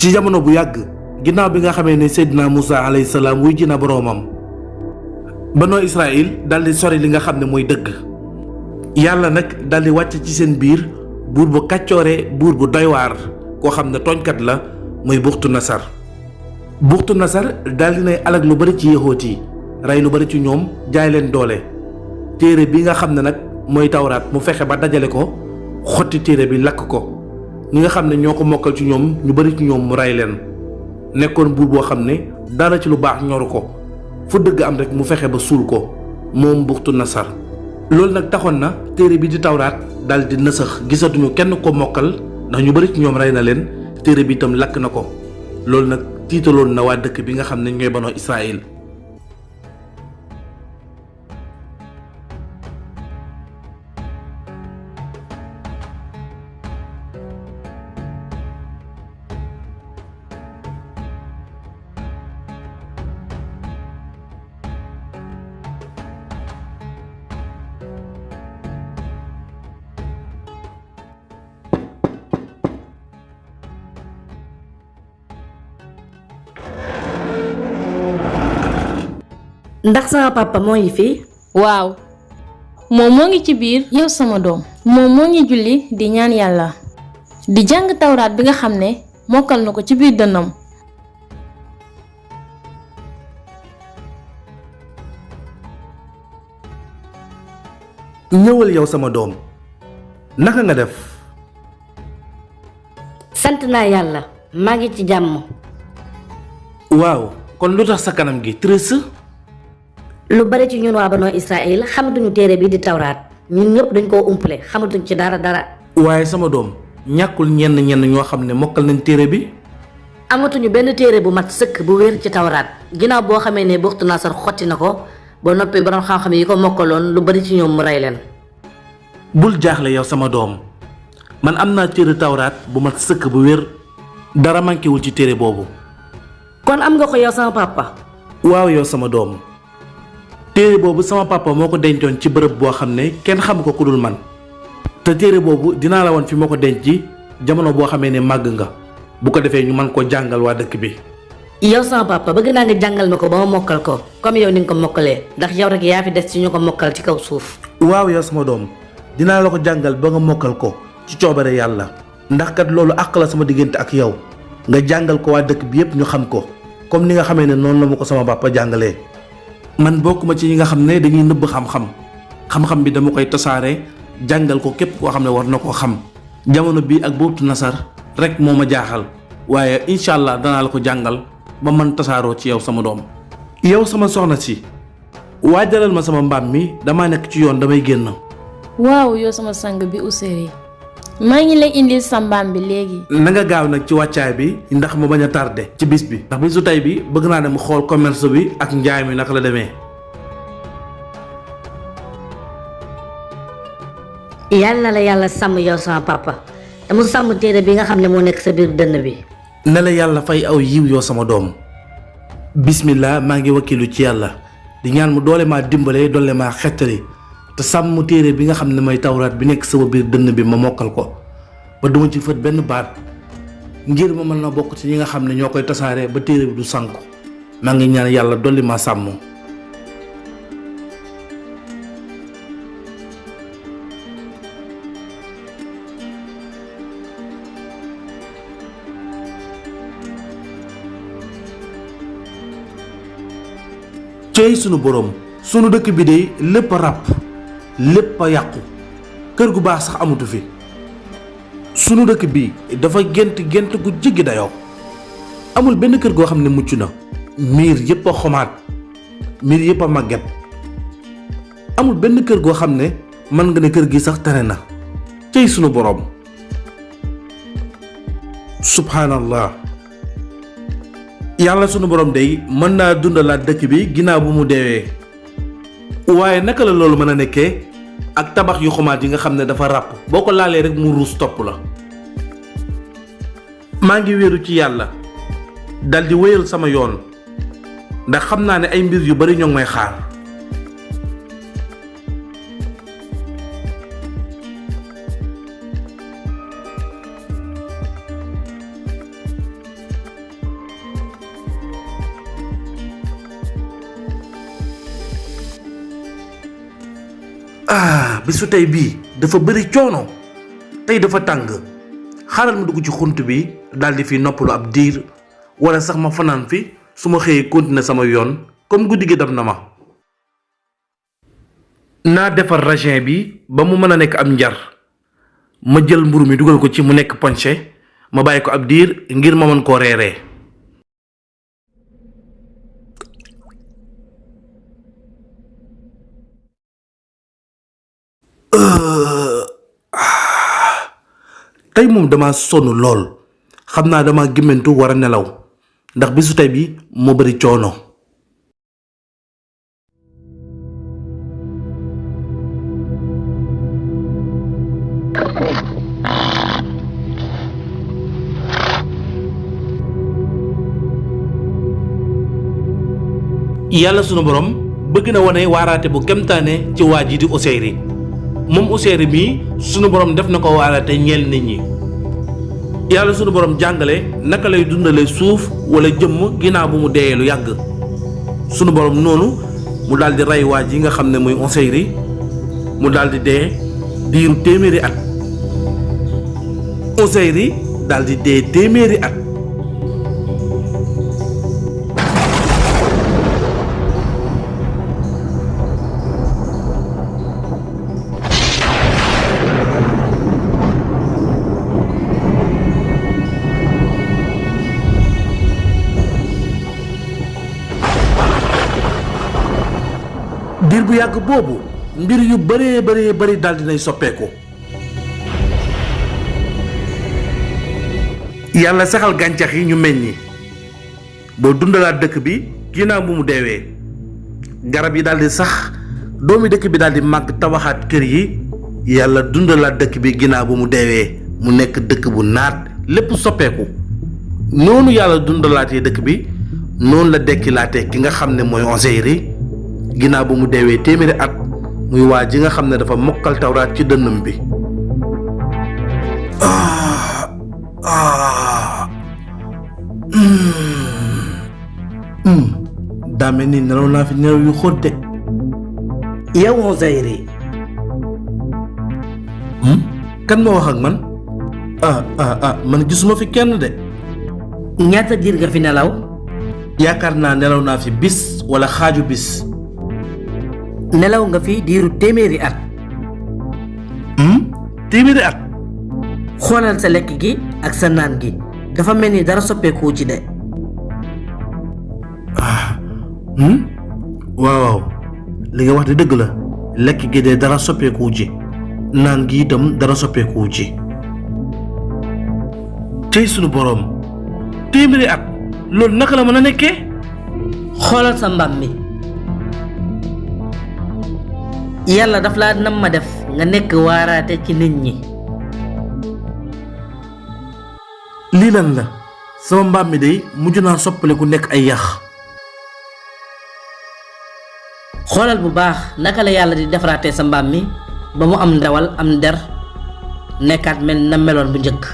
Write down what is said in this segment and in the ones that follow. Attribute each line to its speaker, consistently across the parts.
Speaker 1: ci jamono bu yàgg ginnaaw bi nga xamee ne Seydina Moussa alayhi salaam wuy ji na boroomam banoo Israël daldi sori li nga xam ne mooy dëgg. yàlla nag daldi wàcc ci seen biir buur bu kàccoore buur bu doy waar koo xam ne tooñkat la muy buxtu nasar. buxtu nasar daldi nay alag lu bari ci yéexoot yi rey lu bari ci ñoom jaay leen doole. téere bi nga xam ne nag mooy tawraat mu fexe ba dajale ko xotti téere bi lakk ko. ñi nga xam ne ñoo ko mokkal ci ñoom ñu bari ci ñoom mu rey leen. nekkoon buur boo xam ne dara ci lu baax ñoru ko fu dëgg am rek mu fexe ba suul ko moom buxtu nasar. loolu nag taxoon na téere bi di tawraat dal di nësax gisatuñu kenn ko mokkal ndax ñu bari ci ñoom rey na leen téere bi itam lakk na ko. loolu nag tiitaloon na waa dëkk bi nga xam ne ñooy banoo Israël.
Speaker 2: ndax sama papa moo ngi fi.
Speaker 3: waaw moom moo ngi ci biir. yow sama doom moom moo ngi julli di ñaan yàlla di jàng tawraat bi nga xam ne mokkal na ko ci biir dënnam.
Speaker 1: ñëwal yow sama doom naka nga def.
Speaker 2: sant naa yàlla maa ngi ci jàmm.
Speaker 1: waaw kon lu tax sa kanam gi triste.
Speaker 2: lu bari ci ñun waa banoo Israël xamatuñu téere bi di tawraat ñun ñëpp dañ koo umpale xamatuñ ci dara.
Speaker 1: waaye sama doom ñàkkul ñenn ñoo xam ne mokkal nañ téere bi.
Speaker 2: amatuñu benn téere bu mat sëkk bu wér ci tawraat ginnaaw boo xamee ne buxtu nasar xotti na ko ba noppi borom xam-xam yi ko mokkaloon lu bari ci ñoom mu rey leen.
Speaker 1: bul jaaxle yow sama doom man am naa téere tawraat bu mat sëkk bu wér dara manquéwul ci téere boobu.
Speaker 2: kon am nga ko yow sama papa.
Speaker 1: waaw yow sama doom téere boobu sama papa moo ko dencoon ci bërëb boo xam ne kenn xamu ko ku dul man te téere boobu dinaa la woon fi moo ko denc jamono boo xamee ne màgg nga bu ko defee ñu mën koo jàngal waa dëkk bi.
Speaker 2: yow sama papa bëgg naa nga jàngal ma ko ba ma mokkal ko comme yow ni nga ko mokkalee ndax yow rek yaa fi des ci ñu ko mokkal ci kaw suuf.
Speaker 1: waaw yow sama doom dinaa la ko jàngal ba nga mokkal ko ci coobare yàlla ndax kat loolu àq la sama diggante ak yow nga jàngal ko waa dëkk bi yépp ñu xam ko comme ni nga xamee ne noonu la ma ko sama papa jàngalee. man bokkuma ci ñi nga xam ne dañuy nëbb xam-xam bi dama koy tasaare jàngal ko képp koo xam ne war na koo xam jamono bii ak buxtu nasar rek moo ma jaaxal waaye incha allah danaa la ko jàngal ba man tasaaroo ci yow sama doom. yow sama soxna si waajalal ma sama mbaam mi dama nekk ci yoon damay génn.
Speaker 3: waaw yow sama sang bi Ousseyri maa ngi lay indil sa mbaam bi léegi.
Speaker 1: na nga gaaw nag ci wàccaay bi ndax ma bañ a tardé ci bis bi ndax bisu tey bi bëgg naa dem xool commerce bi ak njaay mi naka la demee.
Speaker 2: yàlla na la yàlla sàmm yow sama papa te mu sàmm téere bi nga xam ne moo nekk sa biir dënn bi.
Speaker 1: na la yàlla fay aw yiw yow sama doom. bismillah maa ngi wakkilu ci yàlla di ñaan mu doole maa dimbale doole maa xettali te sàmm téere bi nga xam ne mooy tawraat bi nekk sama biir dënn bi ma mokkal ko ba duma ci fët benn baat ngir ma mën na bokk ci ñi nga xam ne ñoo koy tasaare ba téere bi du sànku maa ngi ñaan yàlla dolli maa sàmm. cey sunu boroom sunu dëkk bi de lépp a ràpp lépp a yàqu kër gu baax sax amatu fi sunu dëkk bi dafa gént gu jéggi dayoo amul benn kër goo xam ne mucc na miir yépp a xomaat miir yépp a màgget amul benn kër goo xam ne mën nga ne kër gi sax tane na cey sunu boroom subhanallah. yàlla sunu borom day mën naa dundalaat dëkk bi ginnaaw bu mu deewee waaye naka la loolu mën a nekkee ak tabax yu xumaat yi nga xam ne dafa ràpp boo ko laalee rek mu ruus topp la. maa ngi wéeru ci yàlla daldi wéyal sama yoon ndax xam naa ne ay mbir yu bari ñoo ngi may xaar. bisu tey bii dafa bëri coono tey dafa tàng xaaral ma dugg ci xunt bi daldi fi noppalu ab diir wala sax ma fanaan fi su ma xëyee continuer sama yoon comme guddi gi dab na ma. naa defar raisin bi ba mu mën a nekk am njar ma jël mburu mi dugal ko ci mu nekk ponché ma bàyyi ko ab diir ngir ma mën koo reeree. tey moom dama sonn lool xam naa dama gémmantu war a nelaw ndax bisu tey bi moo bari coono. yàlla sunu borom bëgg na wane waaraate bu kemtaane ci waa ji di Useyri moom Useyri mii sunu borom def na ko waaraate ñeel nit ñi. yàlla sunu borom jàngale naka lay dundale suuf wala jëmm ginnaaw bu mu deeyee lu yàgg sunu borom noonu mu daldi rey waa ji nga xam ne muy Useyri mu daldi dee diiru téeméeri at. Useyri daldi dee téeméeri at. diir bu yàgg boobu mbir yu bari daldi nay soppeeku. yàlla saxal gàncax yi ñu meññi boo dundalaat dëkk bi ginnaaw bu mu deewee garab yi daldi sax doomi dëkk bi daldi màgg tabaxaat kër yi yàlla dundalaat dëkk bi ginnaaw bu mu deewee mu nekk dëkk bu naat lépp soppeeku. noonu yàlla dundalaatee dëkk bi noonu la dekkilaatee ki nga xam ne mooy Useyri ginnaaw bu mu deewee téeméeri at muy waa ji nga xam ne dafa mokkal tawraat ci dënnam bi. daa mel ni nelaw naa fi nelaw yu xóot de.
Speaker 2: yow Useyri.
Speaker 1: kan ma wax ak man. man gisuma fi kenn de.
Speaker 2: ñaata diir nga fi nelaw.
Speaker 1: yaakaar naa nelaw naa fi bis wala xaaju bis.
Speaker 2: nelaw nga fi diiru téeméeri at.
Speaker 1: téeméeri at.
Speaker 2: xoolal sa lekk gi ak sa naan gi dafa mel ni dara soppeeku ci de.
Speaker 1: waaw li nga wax di dëgg la lekk gi de dara soppeeku ci naan gi itam dara soppeeku ci. tey sunu boroom téeméeri at loolu naka la mën a nekkee.
Speaker 2: xoolal sa mbaam mi yàlla daf laa nam ma def nga nekk waaraate ci nit ñi.
Speaker 1: lii lan la sama mbaam mi day mujj naa soppaliku nekk ay yax.
Speaker 2: xoolal bu baax naka la yàlla di defaraatee sa mbaam mi ba mu am ndawal am der nekkaat mel na meloon bu njëkk.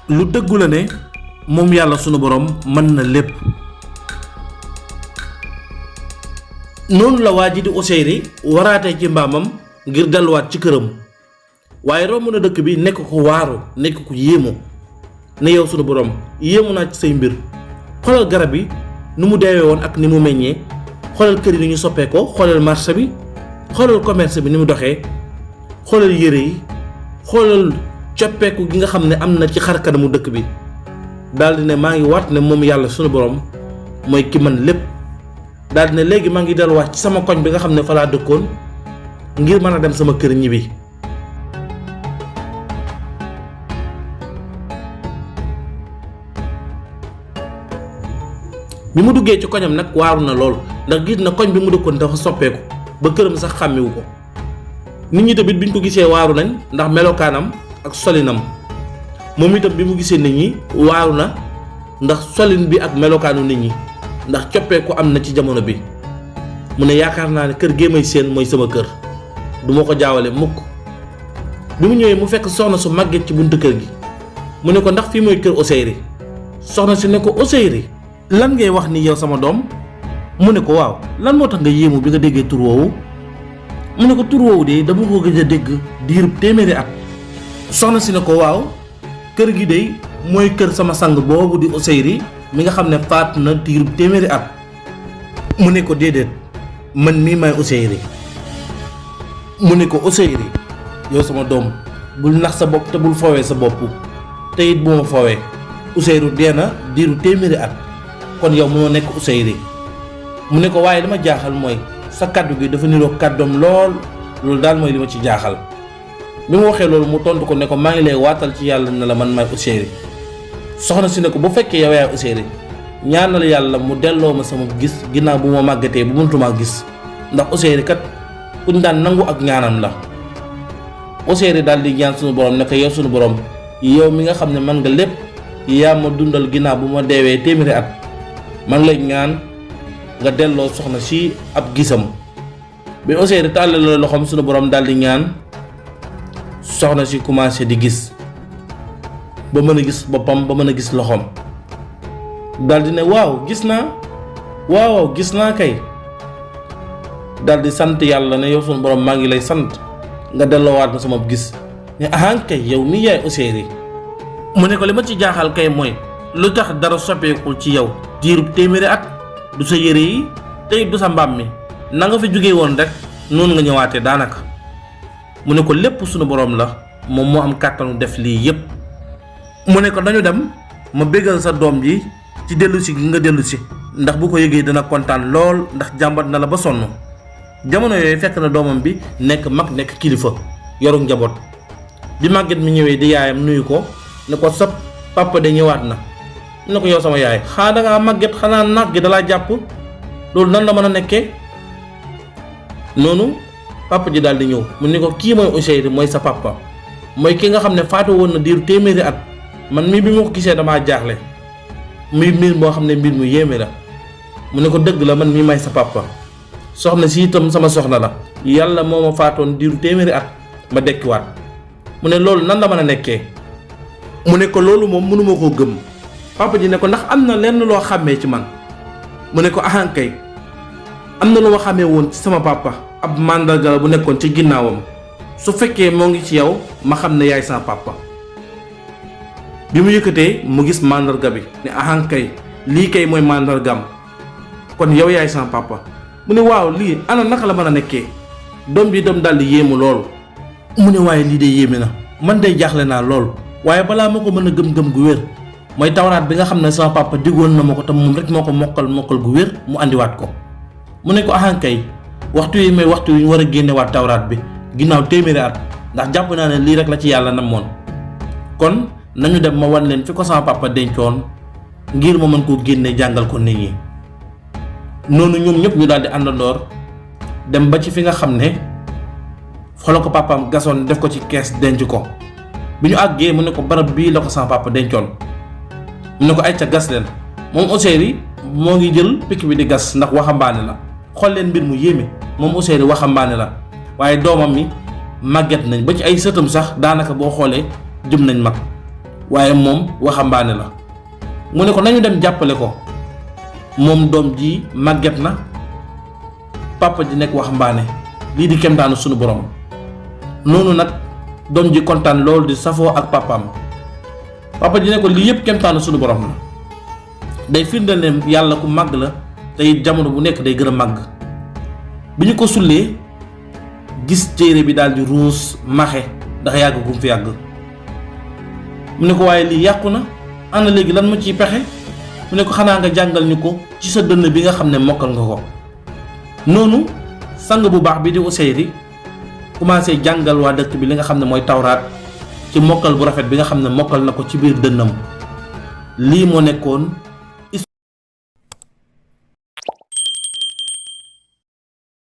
Speaker 1: lu dëggu la ne moom yàlla sunu borom mën na lépp. noonu la waa ji di Useyri waraatee ci mbaamam ngir delluwaat ci këram waaye romb na dëkk bi nekk ko waaru nekk ko yéemu ne yow sunu borom yéemu naa ci say mbir. xoolal garab yi nu mu deewee woon ak ni mu meññee xoolal kër yi ni ñu soppeekoo xoolal marché bi xoolal commerce bi ni mu doxee xoolal yére yi xoolal coppeeku gi nga xam ne am na ci xar kanamu dëkk bi daldi ne maa ngi waat ne moom yàlla sunu borom mooy ki man lépp. daldi ne léegi maa ngi delluwaat ci sama koñ bi nga xam ne fa laa dëkkoon ngir mën a dem sama kër ñibbi. bi mu duggee ci koñam nag waaru na lool ndax gis na koñ bi mu dëkkoon dafa soppeeku ba këram sax xàmmiwu ko. nit ñi tamit biñ ko gisee waaru nañ ndax melokaanam ak solinam moom itam bi mu gisee nit ñi waaru na ndax solin bi ak melokaanu nit ñi ndax coppeeku am na ci jamono bi mu ne yaakaar naa ne kër gee may seen mooy sama kër du ma ko jaawale mukk. bi mu ñëwee mu fekk soxna su màgget ci buntu kër gi mu ne ko ndax fii mooy kër Ousseyri. soxna si ne ko Ousseyri lan ngay wax ni yow sama doom. mu ne ko waaw lan moo tax nga yéemu bi nga déggee tur woowu. mu ne ko tur woowu de dama ko gëj a dégg diirub téeméeri at. soxna si ne ko waaw kër gi de mooy kër sama sang boobu di Ousseyri mi nga xam ne faatu na diirub téeméeri at. mu ne ko déedéet man mii may Ousseyri. mu ne ko Ousseyri yow sama doom bul nax sa bopp te bul foowee sa bopp te it bu ma foowee Ousseyri dee na diiru téeméeri at kon yow mënoo nekk Ousseyri. mu ne ko waaye dama jaaxal mooy sa kàddu gi dafa niroo kàddoom lool loolu daal mooy li ma ci jaaxal. bi mu waxee loolu mu tontu ko ne ko maa ngi lay waatal ci yàlla ne la man may Ousseyri. soxna si ne ko bu fekkee yow yaay Ousseyri ñaanal yàlla mu delloo ma sama gis ginnaaw bu ma màggatee bu mëntumaa gis ndax Ousseyri kat kuñ daan nangu ak ñaanam la. Ousseyri daal di ñaan sunu borom ne ko yow sunu borom yow mi nga xam ne man nga lépp yaa ma dundal ginnaaw bu ma deewee téeméeri at man lay ñaan nga delloo soxna si ab gisam. bi Ousseyri tàllal loxoom sunu borom daal di ñaan soxna si commencé di gis ba mën a gis boppam ba mën a gis loxoom daal di ne waaw gis naa kay daal di sant yàlla ne yow sunu borom maa ngi lay sant nga delloowaat ma sama gis ne ahan kay yow mi yaay Ousseyri. mu ne ko li ma ci jaaxal kay mooy lu tax dara soppeekul ci yow diirub téeméeri at du sa yére yi tey du sa mbaam mi na nga fi jóge woon rek noonu nga ñëwaatee daanaka. mu ne ko lépp sunu borom la moom moo am kàttanu def lii yépp. mu ne ko dañu dem ma bégal sa doom ji ci dellusi gi nga dellusi ndax bu ko yëgee dana kontaan lool ndax jàmbat na la ba sonn. jamono yooyu fekk na doomam bi nekk mag nekk kilifa yoru njaboot. bi màgget mi ñëwee di yaayam nuyu ko ne ko sa papa de ñëwaat na. mu ne ko yow sama yaay xanaa dangaa màgget xanaa naag gi dalaa jàpp loolu nan la mën a nekkee. noonu papa ji daal di ñëw mu ne ko kii mooy Ousseyri mooy sa papa mooy ki nga xam ne faatu woon na diiru téeméeri at man mii bi ma ko gisee damaa jaaxle muy mbir moo xam ne mbir mu yéeme la. mu ne ko dëgg la man mii may sa papa soxna si itam sama soxna la yàlla moo ma faatoon diiru téeméeri at ma dekkiwaat. mu ne loolu nan la mën a nekkee. mu ne ko loolu moom mënuma koo gëm. papa ji ne ko ndax am na lenn loo xàmmee ci man. mu ne ko ahankay am na lu ma xàmmee woon ci sama papa ab màndarga la bu nekkoon ci ginnaawam su fekkee moo ngi ci yow ma xam ne yaay sama papa. bi mu yëkkatee mu gis màndarga bi ne ahankay lii kay mooy màndargam kon yow yaay sama papa. mu ne waaw lii ana naka la mën a nekkee. doom bi dem daal di yéemu lool. mu ne waaye lii de yéeme na man day jaaxle naa lool waaye balaa ma ko mën a gëm-gëm gu wér mooy tawraat bi nga xam ne sama papa diggoon na ma ko te moom rek moo ko mokkal gu wér mu andiwaat ko. mu ne ko ahankay waxtu yi may waxtu yu ñu war a génnewaat tawraat bi ginnaaw téeméeri at ndax jàpp naa ne lii rek la ci yàlla namoon. kon nañu dem ma wan leen fi ko sama papa dencoon ngir ma mën koo génne jàngal ko nit ñi. noonu ñoom ñëpp ñu daal di àndandoor dem ba ci fi nga xam ne fa la ko papaam gasoon def ko ci kees denc ko. bi ñu àggee mu ne ko barab bii la ko sama papa dencoon. mu ne ko ay ca gas leen moom Ousseyri moo ngi jël picc bi di gas ndax waxambaane la. xool leen mbir mu yéeme moom Ousseyri waxambaane la waaye doomam mi màgget nañ ba ci ay sëtam sax daanaka boo xoolee jëm nañ mag waaye moom waxambaane la. mu ne ko nañu dem jàppale ko moom doom ji màgget na papa ji nekk waxambaane lii di kemtaanu sunu borom. noonu nag doom ji kontaan loolu di safoo ak papaam. papa ji ne ko lii yëpp kemtaanu sunu borom la day firndeel ne yàlla ku màgg la te it jamono bu nekk day gën a màgg. bi ñu ko sullee gis téere bi daal di ruus maxe ndax yàgg gum fi yàgg. mu ne ko waaye lii yàqu na ana léegi lan ma ciy pexe. mu ne ko xanaa nga jàngal ñu ko ci sa dënn bi nga xam ne mokkal nga ko. noonu sang bu baax bi di Ousseyri commencé jàngal waa dëkk bi li nga xam ne mooy tawraat ci mokkal bu rafet bi nga xam ne mokkal na ko ci biir dënnam. lii moo nekkoon